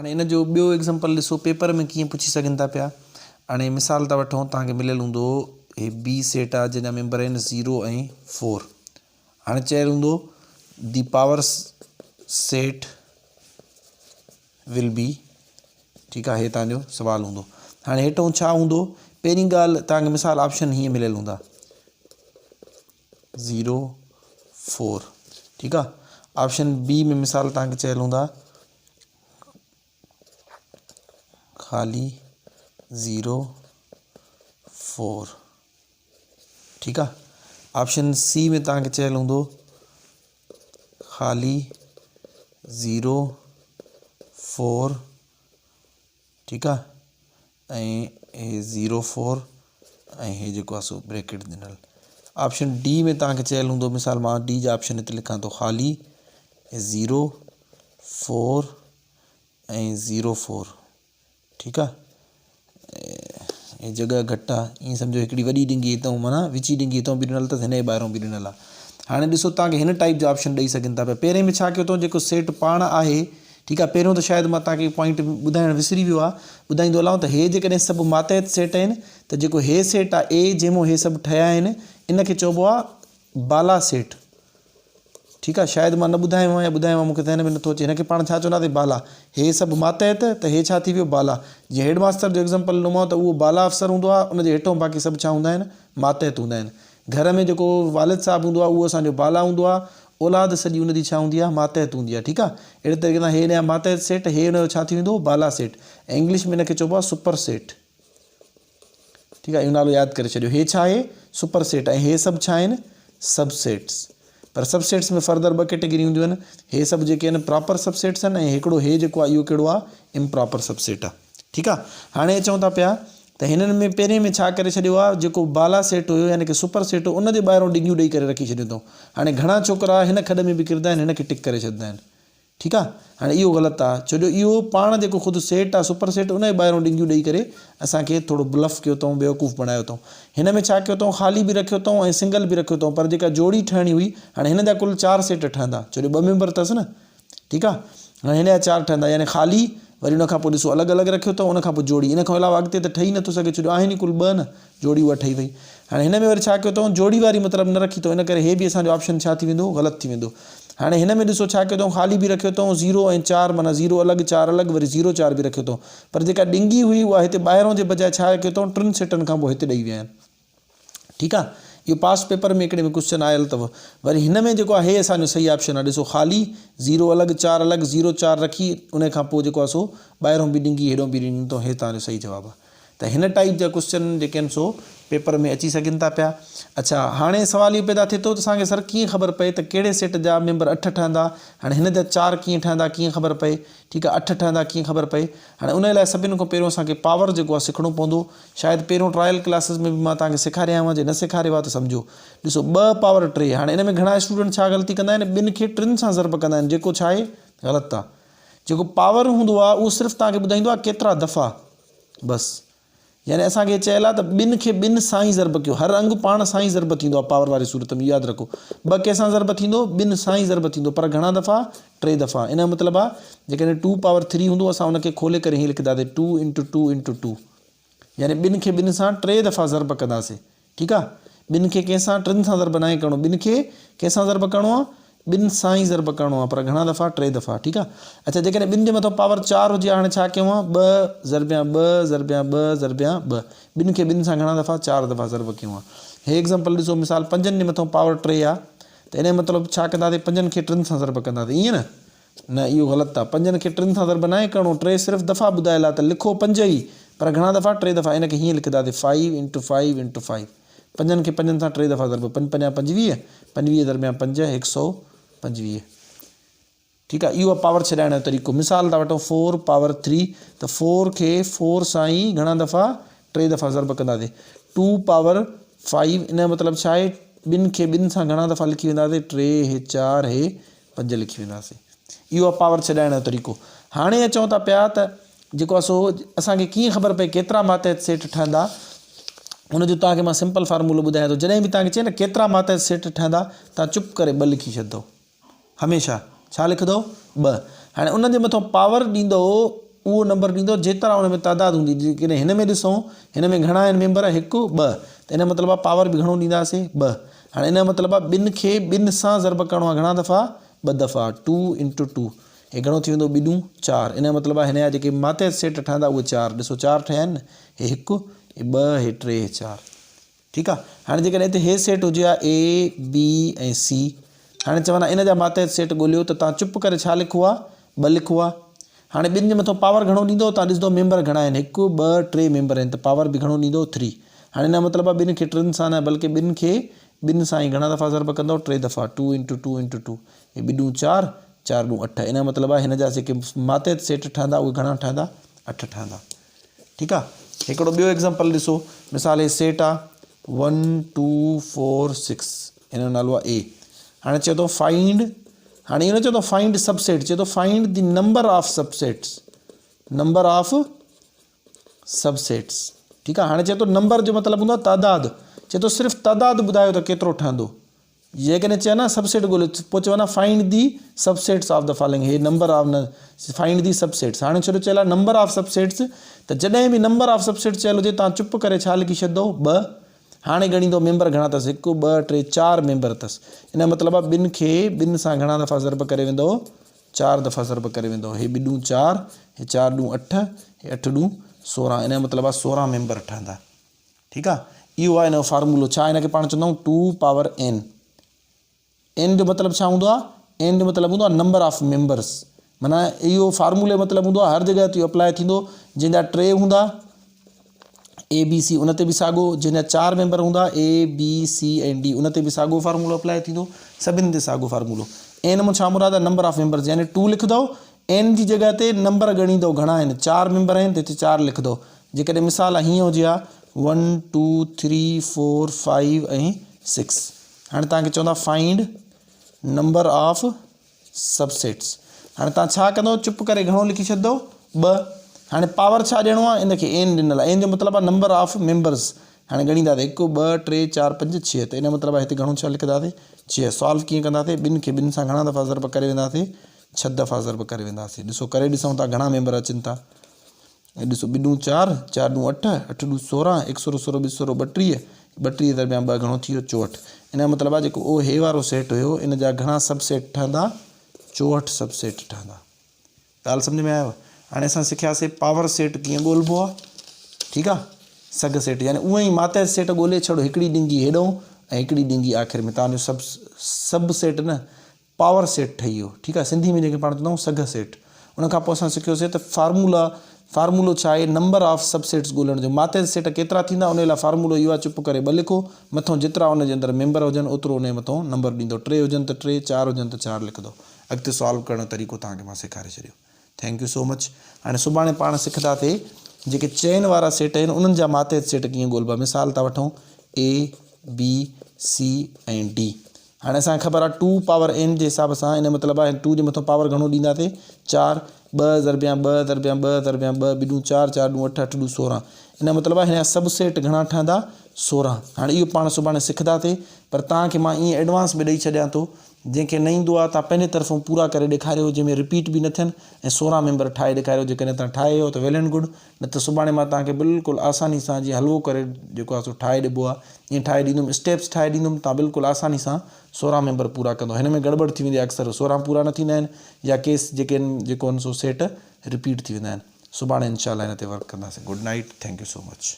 هاڻي ان جو ٻيو ايگزامپل ڏسو پيپر ۾ ڪيئن پڇي سگهن ٿا پيا. هاڻي مثال ٿا وٺون توهان کي مليل هوندو هي بي سيٽ آ جنهن جا ميمبر آهن زيرو ۽ فور. هاڻي چيل هوندو the power set will be ٺيڪ آ هي توهان جو سوال هوندو. هاڻي هيٺون ڇا هوندو پهرين ڳالهه توهان کي مثال آپشن هيئن مليل هوندا. زيرو فور ٺيڪ آ آپشن بي ۾ مثال توهان کي چيل هوندا خالي زيرو فور ٺيڪ آ آپشن سي ۾ توهان کي چيل هوندو خالي زيرو فور ٺيڪ آ ۽ هي زيرو فور ۽ هي جيڪو آ سو بريڪيٽ ڏنل آپشن ڊي ۾ توهان کي چيل هوندو مثال مان ڊي جا آپشن هتي لکان ٿو خالي زيرو فور ۽ زيرو فور ٺيڪ آ هي جڳهه گهٽ آ ائين سمجهو هڪڙي وڏي ڏنگي هتان معنيٰ وچي ڏنگي هتان به ڏنل اٿس هن جي ٻاهران به ڏنل آ هاڻي ڏسو توهان کي هن ٽائيپ جا آپشن ڏئي سگهن ٿا پيا پهرين ۾ ڇا ڪيو اٿئون جيڪو سيٽ پاڻ آهي ٺيڪ آ پهريون ته شايد مان توهان کي پوائنٽ ٻڌائڻ وسري ويو آ ٻڌائيندو هلان ته هي جيڪڏهن سڀ ماتحت سيٽ آهن ته جيڪو هي سيٽ آ اي جنهن مون هي سڀ ٺهيا آهن ان کي چئبو آ بالا سيٽ ٺيڪ آ شايد مان نه ٻڌايو آ يا ٻڌايو آ مونکي ذهن ۾ نٿو اچي هن کي پاڻ ڇا چونداسين بالا هي سڀ ماتحت ته هي ڇا ٿي ويو بالا جيئن هيڊ ماستر جو ايگزامپل ڏنو مانو ته اهو بالا افسر هوندو آ ان جي هيٺون باقي سڀ ڇا هوندا آهن ماتحت هوندا آهن گهر ۾ جيڪو والد صاحب هوندو آهي اهو اسان جو بالا هوندو آهي اولاد سڄي ان جي ڇا هوندي آهي ماتحت هوندي آهي ٺيڪ آهي اهڙي طريقي سان هي ان جا ماتحت سيٽ هي ان جو ڇا ٿي ويندو بالا سيٽ ۽ انگلش ۾ ان کي چئبو آهي سپر سيٽ ٺيڪ آهي اهو نالو ياد ڪري ڇڏيو هي ڇا آهي سپر سيٽ ۽ هي سڀ ڇا آهن سب سيٽس پر سب سيٽس ۾ فردر ٻه ڪيٽيگري هونديون آهن هي سڀ جيڪي آهن پراپر سب سيٽس آهن ۽ هڪڙو هي جيڪو آهي اهو ڪهڙو آهي امپراپر سب سيٽ آهي ٺيڪ آ هاڻي اچون ٿا پيا ته هنن ۾ پهرين ۾ ڇا ڪري ڇڏيو آ جيڪو بالا سيٽ هيو يعني ڪي سپر سيٽ هو ان جي ٻاهرون ڊنگيون ڏئي ڪري رکي ڇڏيون اٿئون هاڻي گهڻا ڇوڪرا هن کڏ ۾ به ڪردا آهن هن کي ٽڪ ڪري ڇڏندا آهن ٺيڪ آ هاڻي اهو غلط آ ڇو جو اهو پاڻ جيڪو خود سيٽ آ سپر سيٽ ان جي ٻاهرون ڊنگيون ڏئي ڪري اسان کي ٿورو بلف ڪيو اٿئون بيوقوف بڻايو اٿئون هن ۾ ڇا ڪيو اٿئون خالي به رکيو اٿئون ۽ سنگل به رکيو اٿئون پر جيڪا جوڙي ٺهڻي هئي هاڻي هن جا ڪل چار سيٽ ٺهندا ڇو جو ٻه ميمبر اٿس نه ٺيڪ آ هاڻي هن جا چار ٺهندا يعني خالي وري ان کان پوء ڏسو الڳ الڳ رکيو اٿئون ان کان پوء جوڙي ان کان علاوه اڳتي ته ٺهي نٿو سگهي ڇو جو آهن ئي ڪل ٻه نه جوڙي اها ٺهي وئي هاڻي هن ۾ وري ڇا ڪيو اٿئون جوڙي واري مطلب نه رکي اٿئون ان ڪري هي به اسان جو آپشن ڇا ٿي ويندو غلط ٿي ويندو هاڻي هن ۾ ڏسو ڇا ڪيو اٿئون خالي به رکيو اٿئون زيرو ۽ چار معنيٰ زيرو الڳ چار الڳ وري زيرو چار به رکيو اٿئون پر جيڪا ڏنگي هئي اها هتي ٻاهرون جي بجاء ڇا ڪيو اٿئون ٽن سيٽن کان پوء هتي ڏئي ويا آهن ٺيڪ آ اهو پاسٽ پيپر ۾ هڪڙي ۾ ڪوسچن آيل اٿو وري هن ۾ جيڪو آ هي اسان جو صحيح آپشن آ ڏسو خالي زيرو الڳ چار الڳ زيرو چار رکي ان کان پوء جيڪو آ سو ٻاهرون به ڏنگي هيڏو به ڏنگي ته هي توهان جو صحيح جواب آ ته هن ٽائيپ جا ڪوسچن جيڪي آهن سو پيپر ۾ اچي سگهن ٿا پيا اڇا هاڻي سوال اهو پيدا ٿئي ٿو ته اسان کي سر ڪيئن خبر پئي ته ڪهڙي سيٽ جا ميمبر اٺ ٺهندا هاڻي هن جا چار ڪيئن ٺهندا ڪيئن خبر پئي ٺيڪ آ اٺ ٺهندا ڪيئن خبر پئي هاڻي ان لاء سڀني کان پهريون اسان کي پاور جيڪو آ سکڻو پوندو شايد پهريون ٽرائل ڪلاسز ۾ به مان توهان کي سيکاريا هئا جي نه سيکاريو آ ته سمجهو ڏسو ٻه پاور ٽي هاڻي ان ۾ گهڻا اسٽوڊنٽ ڇا غلطي ڪندا آهن ٻن کي ٽن سان ضرب ڪندا آهن جيڪو ڇا آهي غلط آ جيڪو پاور هوندو آ اهو صرف توهان کي ٻڌائيندو آ ڪيترا دفعا بس يعني اسان کي چيل آ ته ٻن کي ٻن سان ئي ضرب ڪيو هر انگ پاڻ سان ئي ضرب ٿيندو آ پاور واري صورت ۾ ياد رکو ٻه ڪنهن سان ضرب ٿيندو ٻن سان ئي ضرب ٿيندو پر گهڻا دفعا ٽي دفعا ان جو مطلب آ جيڪڏهن ٽو پاور ٿري هوندو اسان ان کي کولي ڪري هيئن لکنداسين two into two into two يعني ٻن کي ٻن سان ٽي دفعا ضرب ڪنداسين ٺيڪ آ ٻن کي ڪنهن سان ٽن سان ضرب ناهي ڪرڻو ٻن کي ڪنهن سان ضرب ڪرڻو آ ٻن سان ئي ضرب ڪرڻو آ پر گهڻا دفعا ٽي دفعا ٺيڪ آ اڇا جيڪڏهن ٻن جي مٿان پاور چار هجي هاڻي ڇا ڪيون آ ٻه ضربيان ٻه ضربيان ٻه ضربيان ٻه ٻن کي ٻن سان گهڻا دفعا چار دفعا ضرب ڪيون آ هي ايگزامپل ڏسو مثال پنجن جي مٿان پاور ٽي آ ته ان جو مطلب ڇا ڪنداسين پنجن کي ٽن سان ضرب ڪنداسين ائين نه نه اهو غلط آ پنجن کي ٽن سان ضرب ناهي ڪرڻو ٽي صرف دفعا ٻڌايل آ ته لکو پنج ئي پر گهڻا دفعا ٽي دفعا ان کي هيئن لکنداسين five into five into five پنجن کي پنجن سان ٽي دفعا ضرب پنج پنجا 25 25 درميان پنج هڪ سو 25 ٺيڪ آ اهو آ پاور ڇڏائڻ جو طريقو مثال ٿا وٺون فور پاور ٿري ته فور کي فور سان ئي گهڻا دفعا ٽي دفعا ضرب ڪنداسين ٽو پاور فائيو ان جو مطلب ڇا آهي ٻن کي ٻن سان گهڻا دفعا لکي وينداسين ٽي هي چار هي پنج لکي وينداسين اهو آ پاور ڇڏائڻ جو طريقو هاڻي اچون ٿا پيا ته جيڪو آ سو اسان کي ڪيئن خبر پئي ڪيترا ماتحت سيٽ ٺهندا ان جو توهان کي مان سمپل فارمولو ٻڌايان ٿو جڏهن به توهان کي چئي نه ڪيترا ماتحت سيٽ ٺهندا توهان چپ ڪري ٻه لکي ڇڏدو هميشه ڇا لکندو ٻه هاڻي ان جي مٿان پاور ڏيندو اهو نمبر ڏيندو جيترا ان ۾ تعداد هوندي. جيڪڏهن هن ۾ ڏسون هن ۾ گهڻا آهن ميمبر هڪ ٻه ته ان جو مطلب آهي پاور به گهڻو ڏينداسين ٻه. هاڻي ان جو مطلب آهي ٻن کي ٻن سان ضرب ڪرڻو آهي گهڻا دفعا ٻه دفعا ٽو انٽو ٽو هي گهڻو ٿي ويندو ٻه ڏون چار ان جو مطلب آهي هن جا جيڪي ماتحت سيٽ ٺهندا اهي چار ڏسو چار ٺهيا آهن نه هي هڪ هي ٻه هي ٽي هي چار. ٺيڪ آ هاڻي جيڪڏهن هتي هي سيٽ هجي ها اي بي ۽ سي هاڻي چون ها ان جا ماتحت سيٽ ڳوليو ته تان چپ ڪري ڇا لکو ها ٻه لکو ها هاڻي ٻن جي مٿو پاور گهڻو ڏيندو تان ڏسندو ميمبر گهڻا آهن هڪ ٻه ٽي ميمبر آهن ته پاور به گهڻو ڏيندو ٿري هاڻي ان جو مطلب آ ٻن کي ٽن سان نه بلڪه ٻن کي ٻن سان ئي گهڻا دفعا ضرب ڪندو ٽي دفعا two into two into two هي ٻه ڏون چار چار ڏون اٺ ان جو مطلب آ هن جا جيڪي ماتحت سيٽ ٺهندا اهي گهڻا ٺهندا اٺ ٺهندا ٺيڪ آ هڪڙو ٻيو ايگزامپل ڏسو مثال هي سيٽ آ 1 2 4 6 هن جو نالو آ اي هاڻي چئي ٿو فائنڊ هاڻي اهو نه چئي ٿو فائنڊ سب سيٽ چئي ٿو find the number of subsets number of subsets ٺيڪ آ هاڻي چئي ٿو نمبر جو مطلب هوندو آ تعداد چئي ٿو صرف تعداد ٻڌايو ته ڪيترو ٺهندو جيڪڏهن چون ها سب سيٽ ڳوليو پوء چون ها find the subsets of the following he number of نه فائنڊ the sub sets هاڻي ڇو جو چيل آهي نمبر آف سب سيٽس ته جڏهن به نمبر آف سب سيٽس چيل هجي تان چپ ڪري ڇا لکي ڇڏندو ٻه هاڻي ڳڻيندو ميمبر گهڻا اٿس هڪ ٻه ٽي چار ميمبر اٿس ان جو مطلب آهي ٻن کي ٻن سان گهڻا دفعا ضرب ڪري ويندو چار دفعا ضرب ڪري ويندو هي ٻه ڏون چار هي چار ڏون اٺ هي اٺ ڏون سورهن ان جو مطلب آهي سورهن ميمبر ٺهندا ٺيڪ آ اهو آهي ان جو فارمولو ڇا ان کي پاڻ چوندا آهيون ٽو پاور اين اين جو مطلب ڇا هوندو آهي اين جو مطلب هوندو آهي نمبر آف ميمبرس معنی اهو فارمولي جو مطلب هوندو آهي هر جڳهه تي اپلاء ٿيندو جنهن جا ٽي هوندا اي بي سي ان تي به ساڳو جنهن جا چار ميمبر هوندا اي بي سي ۽ ڊي ان تي به ساڳو فارمولو اپلاء ٿيندو سڀني تي ساڳو فارمولو اين مان ڇا مراد آهي نمبر آف ميمبرس يعني ٽو لکندو اين جي جڳهه تي نمبر ڳڻيندو گهڻا آهن چار ميمبر آهن ته هتي چار لکندو جيڪڏهن مثال هيئن هجي ها one two three four five ۽ six هاڻي توهان کي چوندا find number of subsets هاڻي توهان ڇا ڪندو چپ ڪري گهڻو لکي ڇڏندو ٻه هاڻي پاور ڇا ڏيڻو آهي ان کي اين ڏنل آهي اين جو مطلب آهي نمبر آف ميمبرس هاڻي ڳڻينداسي هڪ ٻه ٽي چار پنج ڇهه ته ان جو مطلب آهي هتي گهڻو ڇا لکنداسي ڇهه سالو ڪيئن ڪنداسي ٻن کي ٻن سان گهڻا دفعا ضرب ڪري وينداسي ڇهه دفعا ضرب ڪري وينداسي ڏسو ڪري ڏسون ٿا گهڻا ميمبر اچن ٿا ۽ ڏسو ٻه ڏون چار، چار ڏون اٺ، اٺ ڏون سورهن، هڪ سورو سورو ٻه سورو ٻٽيهه، ٻٽيهه درميان ٻه گهڻو ٿي ويو چوهٺ. ان جو مطلب آهي جيڪو او هي وارو سيٽ هيو ان جا گهڻا سب سيٽ ٺهندا؟ 64 سب سيٽ ٺهندا. ڳالهه سمجهه ۾ آيو؟ هاڻي اسان سکياسي پاور سيٽ ڪيئن ڳولبو آهي. ٺيڪ آهي. سگهه سيٽ يعني اونئن ئي ماتحت سيٽ ڳولي ڇڙو هڪڙي ڏنگي هيڏئون ۽ هڪڙي ڏنگي آخر ۾ تان جو سب سب سيٽ نه پاور سيٽ ٺهي ويو ٺيڪ آهي سنڌي ۾ جنهن کي پاڻ چوندا آهيون سگهه سيٽ ان کان پوء اسان سکيوسي ته فارمولا فارمولو ڇا آهي نمبر آف سب سيٽس ڳولڻ جو ماتحت سيٽ ڪيترا ٿيندا ان لاء فارمولو اهو آهي چپ ڪري ٻه لکو مٿون جيترا ان جي اندر ميمبر هجن اوترو ان جي مٿون نمبر ڏيندو ٽي هجن ته ٽي چار هجن ته چار لکندو اڳتي سالو ڪرڻ جو طريقو توهان کي مان سيکاري ڇڏيو thank you سو مچ هاڻي سڀاڻي پاڻ سکنداسي جيڪي چئن وارا سيٽ آهن انهن جا ماتحت سيٽ ڪيئن ڳولبا مثال ٿا وٺون اي بي سي ۽ ڊي هاڻي اسان کي خبر آهي ٽو پاور اين جي حساب سان ان جو مطلب آهي ٽو جي مٿان پاور گهڻو ڏينداسي چار ٻه ضربيان ٻه ضربيان ٻه ضربيان ٻه ٻه ڏون چار چار ڏون اٺ اٺ ڏون سورهن ان جو مطلب آهي هن جا سب سيٽ گهڻا ٺهندا سورهن هاڻي اهو پاڻ سڀاڻي سکنداسي پر توهان کي مان ائين ايڊوانس ۾ ڏئي ڇڏيان ٿو جنهن کي نه ايندو آهي توهان پنهنجي طرفون پورا ڪري ڏيکاريو جنهن ۾ رپيٽ به نه ٿين ۽ سورهن ميمبر ٺاهي ڏيکاريو جيڪڏهن توهان ٺاهي آيو ته ويل اينڊ گڊ نه ته سڀاڻي مان توهان کي بلڪل آساني سان جيئن حلوو ڪري جيڪو آهي سو ٺاهي ڏبو آهي ائين ٺاهي ڏيندم اسٽيپس ٺاهي ڏيندم توهان بلڪل آساني سان سورهن ميمبر پورا ڪندو هن ۾ گڙٻڙ ٿي ويندي آهي اڪثر سورهن پورا نه ٿيندا آهن يا ڪيس جيڪي آهن جيڪو آهن سو سيٽ رپيٽ ٿي ويندا آهن سڀاڻي انشاء الله هن تي ورڪ ڪنداسين good night thank you so much.